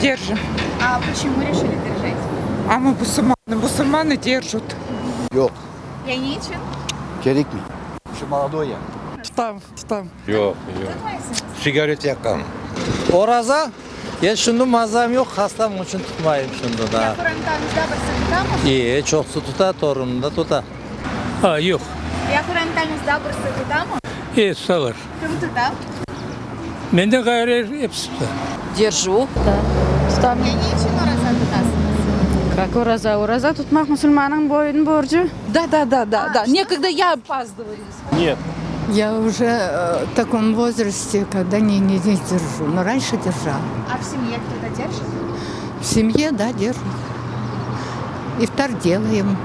Держим. А почему решили держать? А мы musulmanı, musulmanı держат. Yoq. Ya ne içün? Kerekmey. Şu molodoy ya. Tutam, tutam. Yoq, yoq. Tutmaysıñız? Sigaret yaqam. Oraza? Ya şimdi mazam yoq, hastam içün tutmayım şimdi da. Ya qorantañızda birisi tutamı? İyi, çoqusı tuta, torunım da tuta. A, yoq. Ya qorantañızda birisi tutamı? E, tutalar. Kim tuta? Menden ğayrı episi tuta. Держу. Да. Tutam. Ya ne içün oraza tutasıñız? Как oraza? Oraza tutmaq musulmannıñ boyun borcu. Да, да, да, да, да. Некогда я опаздываю. Нет. Я уже э, в таком возрасте, когда не, не, не держу. Но раньше держала. А в семье кто-то держит? В семье, да, держу. Ифтар делаем,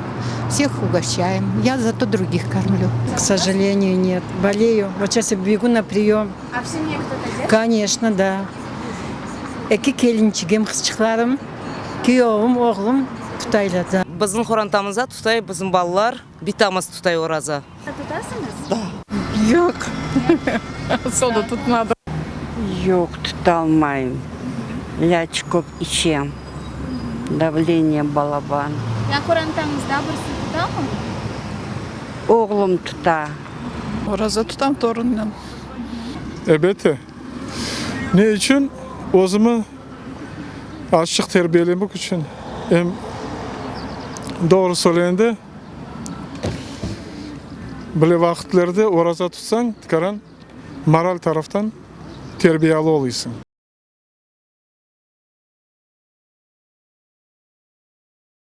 всех угощаем. Я зато других кормлю. К сожалению, нет. Болею. Вот сейчас я бегу на прием. А в семье кто-то держит? Конечно, да. Eki kelinçigim, qızçıqlarım, kuyovum, oğlum tutaylar da. Bizim qorantamızda tutay, bizim balalar, bitamız tutay oraza. Tutasıñız? Yoq. Soda tutmadım. Yoq, tutalmayım. İlâc köp içem. Давление balaban. Ya qorantañızda birisi tutamı? Oğlum tuta. Oraza tutam torunım. Elbette. Ne içün? Özümi azçıq terbiyelemek içün. Em doğru söyleyende, böyle vaqıtlarda oraza tutsañ, tikaran moral taraftan terbiyalı oluysıñ.